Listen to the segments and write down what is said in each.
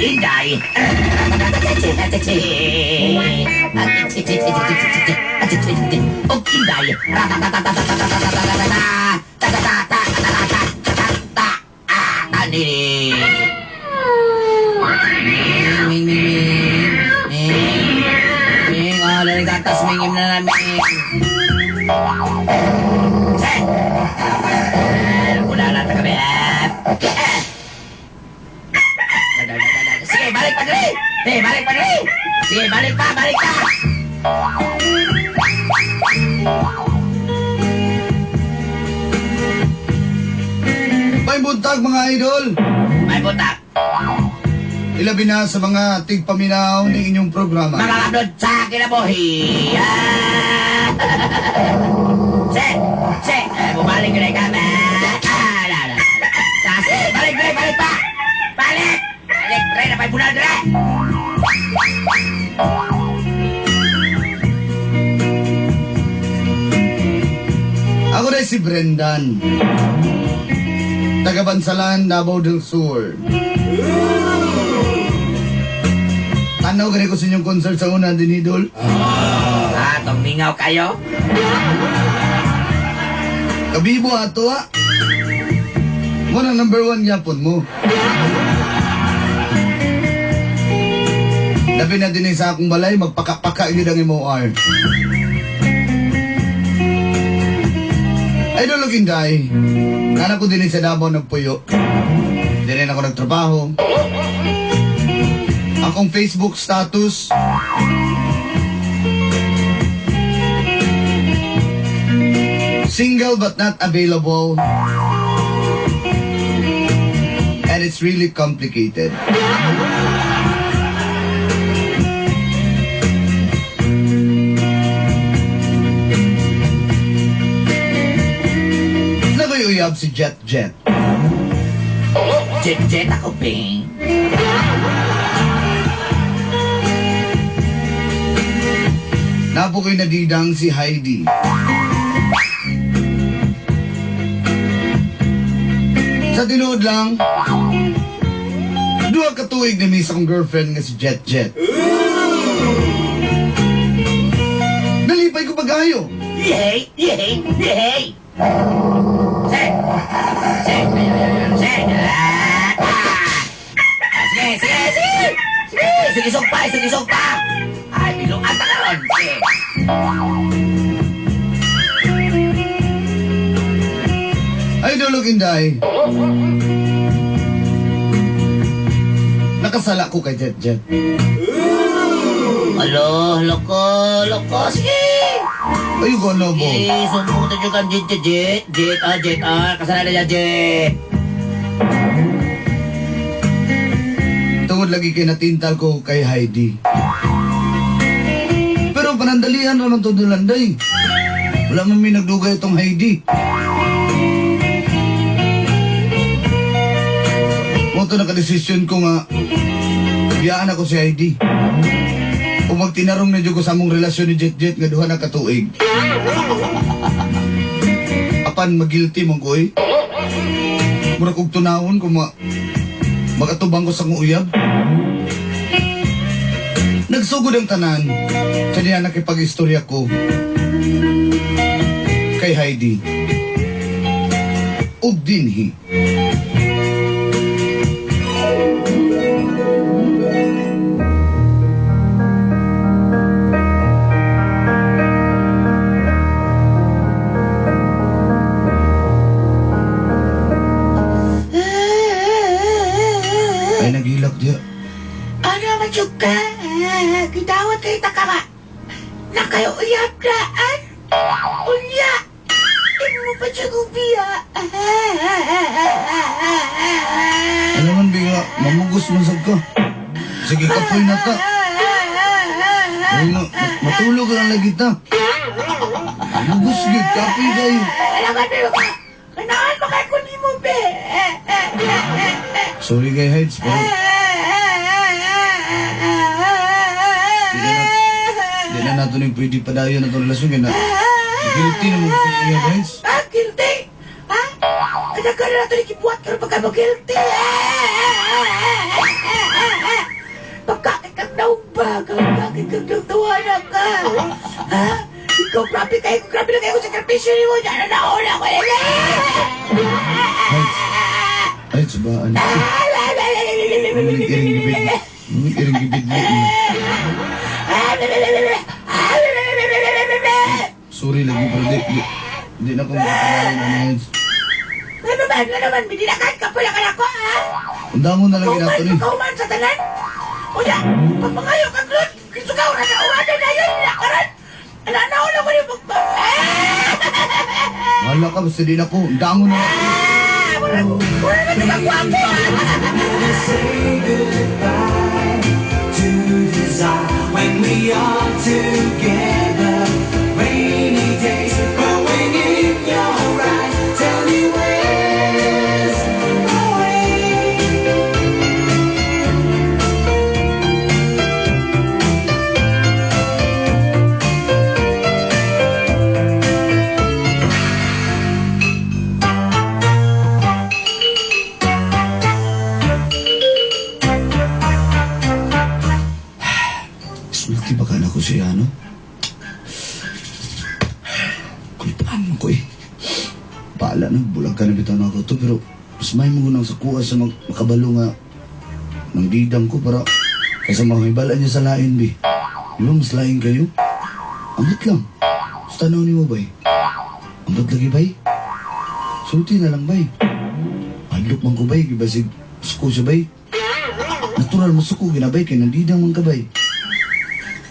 Inday. Og Inday. Nini. Ming, ming, ming, ming. Ming, oh, dari atas ming na ming. Wala na kami. Sige, balik pa dali. Sige, balik pa dali. Sige, balik pa, balik pa. May buntag, mga idol. May buntag. Ilabi na sa mga tigpaminaw ng inyong programa. Mga kablod sa kinabuhi. Se, se, bumalik na kami. Ah, na, na. Sige, balik, balik, balik pa. Balik. Balik, pre, napay bunal, pre. Ako na si Brendan. Taga Bansalan, Davao del Sur. Tanaw gani ko sa inyong concert sa una din, idol. Ah, tumingaw kayo? Kabibo ato ah. Mo na number 1 yapon mo. Labi na din sa akong balay, magpakapaka yun ang MOR. Idol og Inday, nana ko din sa Davao nagpuyo. Din ako nagtrabaho. Akong Facebook status, single but not available. And it's really complicated. Naguyuyab si Jet Jet. Jet Jet ako, Bing. Napo ko'y nadidang si Heidi. Sa tinuod lang, 2 ka tuig na miss akong girlfriend nga si Jet Jet. Nalipay ko pag-ayo. Yay! Yay! Yay! Se! Se! Se! Sige! Sige! Sige! Sige! Sugisog pa! Sugisog pa! Ay, biluan ta karon. Sige! Ay, Dulog Inday. Nakasala ko kay Jet Jet. Alo, loko, loko, sige! Ay, gano mo? Sige, sumbong tayo kan Jet, Jet, Jet, Jet, ah, Jet, ah, kasalanan niya, Jet. Tungod lagi kay natintal ko kay Heidi. Pero panandalian naman to dulanday. Wala man may nagdugay itong Heidi. Mo to nakadesisyon ko nga biyaan ako si Heidi. O magtinarong na dyan ko sa among relasyon ni Jet Jet nga duha na katuig. Apan magilty mong koy. Mura kog tunawon kung magatubang ko sa kong uyab. Nagsugod ang tanan sa niya nakipag-istorya ko kay Heidi. Ug dinhi. Ay, naghilak diya. Ano naman yung ka? Gitawad kayo ta ka nga. Na kayo uyab daan. Unya. Hindi mo pa siya gubiya. Ano man, biga, mamugos man sad ka. Sige, kapoy na ta. Ay, matulog ka lang lagi ta. Mamugos gyud, kapoy kayo. Alam ka, biga. Kailangan ba kayo kunin mo, be? Sorry kay Heights, pero di na nato ni pwede padayon na itong relasyon. Kaya na, guilty na mo sa iya, Heights. Ah, guilty? Ha? Kaya ka na nato ni kibuhat karon pagka mo guilty. Kagakit kang nagtawanan ka. Ha? Ikaw, grabe kayo. Grabe na kayo sa sakripisyo ni mo. Diyan na nauna ko. Ay, subaan. Ngunit iring gibid. Ngunit iring gibid mo. Sorry lagi pero di na ko makapalain ano heads. Ano ba? Ano naman? Binilakan ka pala ka na ko, ha? Undangon na lagi nato ni. Kauman sa tanan. Unya, pagpangayo ka, Glod. Kisugaw na na, urado na yun. Nakaran. Nanauna ko ni Bugba. Wala ka, basta di na ko. Undangon na. Wala, wala na tumagwapo, ha? Say goodbye to desire when we are together. Rainy days growing in your eyes. Tell me where's my way? Sulti ba ka na ko siya, no? Kulpaan mo ko eh. Baala na, bulag ka na bitaw na ako to, pero mas may mo nang sa kuha sa makabalo nga ng didang ko para kaysa mga niya sa lain, bi. Di ba mas lain kayo? Ambot lang. Sa tanaw ni mo, bay. Ambot lagi, bay. Sulti na lang, bay. Hadlok man ko, bay. Gibasig, suko siya, bay. Natural, masuko, ginabay, kay nandidang man ka, bay.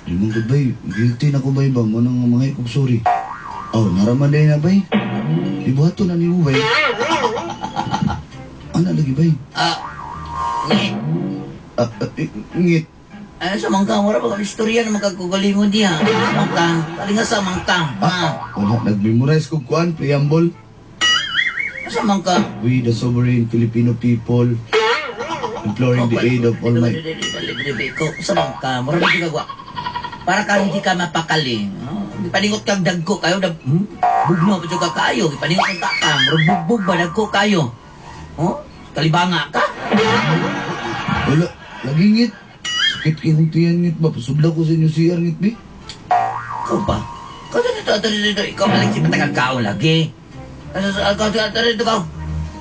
Di man ko, bay. Guilty na ko, bay ba? Mo nang mga ikog sorry. Oh, naraman din na, bay. Ibuhato na nimo, bay. Ana lagi, bay. Ah, ngit. Ah, ah, eh, ngit. Ano sa mangka? Wala pa kami istorya na magkagalingon diha. Mangka. Kalinga sa mangka. Ha? Wala, nag-memorize ko kuan, preamble. Sa mangka? We, the sovereign Filipino people, imploring the aid of all my... Ikaw, sa mangka. Mura ba gagawa? Para ka hindi ka mapakali. Oh, ipaningot kang dagko kayo. Bugno pa ka kayo. Ipaningot kang kaka. Mura bugbog ba dagko kayo? Oh? Kalibanga ka? Wala, lagi ngit. Sakit kay kong tiyan ngit ba? Pasudla ko sa inyo CR ngit, bi. Ikaw ba? Ikaw dito, dito, dito. Ikaw malang si patagang kaon lagi. Ikaw, dito, dito, ikaw.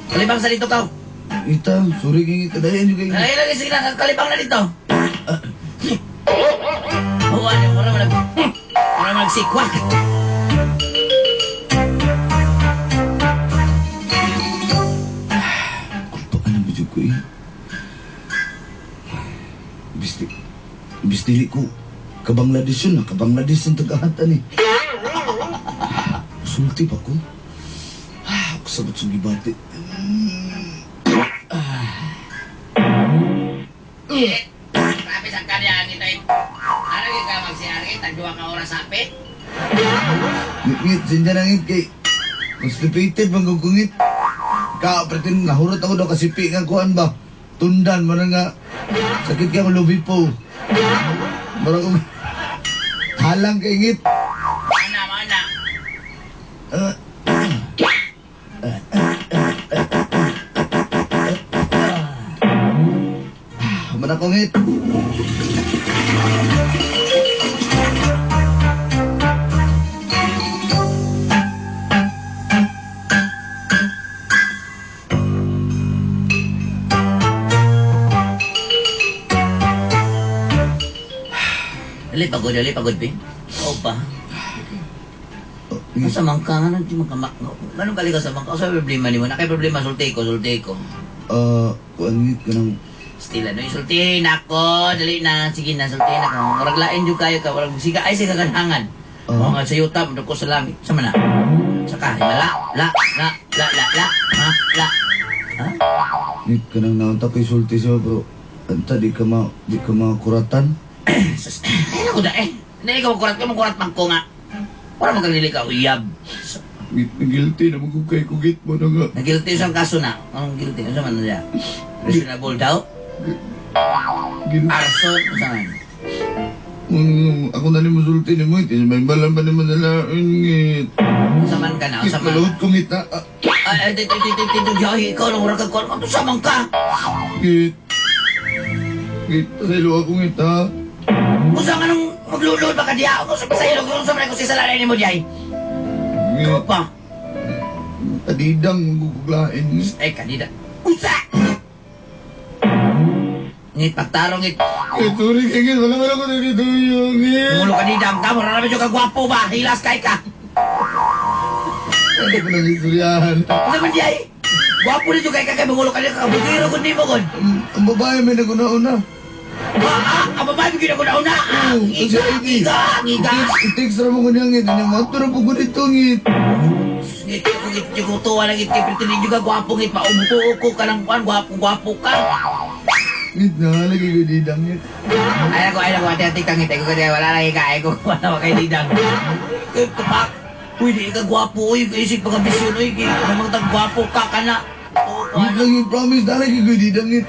Kalibang sa dito, ikaw. Ita, sorry kay ngit. Dahil nyo kay ngit. Ay, lagi, sige na, kalibang na dito. Oo, ano, wala magsikwak. Kulpaan ang bidyo ko eh. Imbis dili ko, kabangladesh yun na, kabangladesh ang tagahatan eh. Sulti pa ko. Ah, ako sabot sa gibati. Grabe sa kanya, ito eh. Ano yung ka magsiari? Tagduwa ka oras sapit? Ngit, sinja na ngit kay constipated bang kung ngit. Ka, pretin, nahurot ako daw kasi pi nga kuan ba. Tundan mo na nga. Sakit ka kung lubi po. Mara kong halang kay ngit. Mana, mana. Mana ko ngit. Dali pagod, Bi. Oo pa. Oh, ngit. Sa mangka, ano, di mangka, anong kali ka sa mangka? Sa problema ni mo, nakay problema, sulti ko, sulti ko. Kuan ngit ka ng Still, ano, sulti na ako, dali na, sige na, sulti na ako. Murag lain jud kayo ka, murag siga, ay, siga ganhangan. Oo nga, sa yuta, murag ko sa langit. Sa mana? Saka, la, la, la, la, la, la, ha, la. Ha? Ngit ka nang naunta kay sulti siya, bro. Anta, di ka makuratan. Sus, ay, naku da, eh. Hindi ka makurat ka, makurat man ko nga. Wala man kang dili ka uyab. Ngit, guilty na mo kay kugit mo na nga. Nag-guilty sa kaso na. Anong guilty? Ano man na siya? Reasonable doubt? Guilty. Arson? Ano man? Ako na ni mo sulti ni mo, iti may balan pa naman nila, ngit. Sa man ka na? Ngit, Sa man? maluhot ko ngit, ah, ah. Ay, ay, ay, ay, ay, ay, ay, ikaw lang, murag ka, ano sa man ka? Ngit. Ngit, pasaylo ako ngit, ha. Usa nga nung maglulod ba ka diha? Ako sa pasaylo kung sa ko si salarin nimo diay. Ikaw Ngit, pa. kadidang maguguglain. Ay, kanina. Usa! Ngit, pagtarong ngit. Eh, turi kay ngit, wala wala ko nagituyo, ngit. Mulo kanidang ka, mura naman yung kagwapo ba? Hilas kay ka. Ano ko nang istoryahan? Ano man diay? Gwapo na yung kay ka kay mangulo kanina ka. Bugiro kun nimo kun. Ang babae may naguna-una. Ah, ah, ang babae bigyan ako na una. Ah, Oo, ngiga, kasi ID. ngiga, ngiga. I-text ra mo ko niya ngit. Ano mo, turo po ko dito ngit. Ngit, ngit, yung tuwa lang ngit, pero tinigyo ka gwapo ngit, maumupo ko ka ng kuan, gwapo, gwapo ka. Ngit na, lagi ko didang ngit. Ay ako, ate, ate, kangit, ay ko, kaya wala lang ika, ay ko, wala kay didang. Kay kapak, uy, di ka gwapo, uy, isip pag ambisyon, uy, namang tag gwapo ka ka na. Oo, Ngit lang yung promise, na lagi ko didang ngit.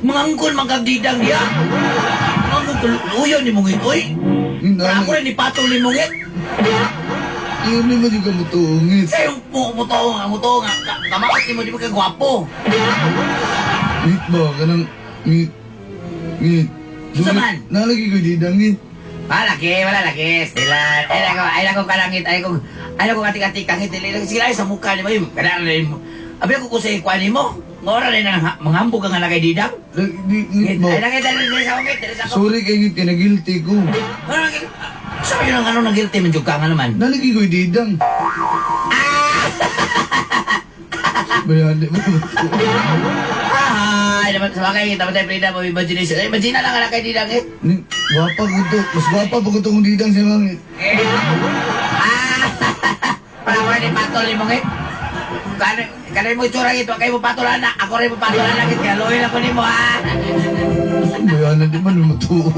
Mangangkon, mangkagdidang diya. Mangangkon, luyo ni mong uy. Ngit na, Ako rin, ipatol ni mong Iyon ni mo di ka mutuo ngit. Sa yung muto nga, kamakot ni mo, di mo ka gwapo. Ngit ba, kanang ngit. Ngit. Unsa man? Nalagi ko didang ngit. Wala lagi, wala lagi. Sila, ay nako kalangit, ay nako kati-kati kangit dili lang sila sa mukha ni mo. Kana rin mo. Abi ako ko sa ikuan nimo. Ngora rin ang manghambog ka nga na kay Didang. Ngit ba? Ay nangit dili sa ngit, dili sa ako. Sorry kay ngit, kay na-guilty ko. Ano nang sa yun ang ano nang guilty man jud ka nga naman. Nalagi ko didang. Bayan, di mo mutuo. Ay, naman sa mga kita tayo freedom of imagination. Ay, imagine na lang nga na kay Didang eh. Ngit, Gwapa ko to. Mas gwapa pa ko to kung didang siya ngit. Eh. Ah! Para ko ni patol ni mong eh. Kani kani mo itsura ito, kay mo patol ana. Ako rin mo patol ana kit kaya loyal ako nimo ha. Bayan, di man mutuo.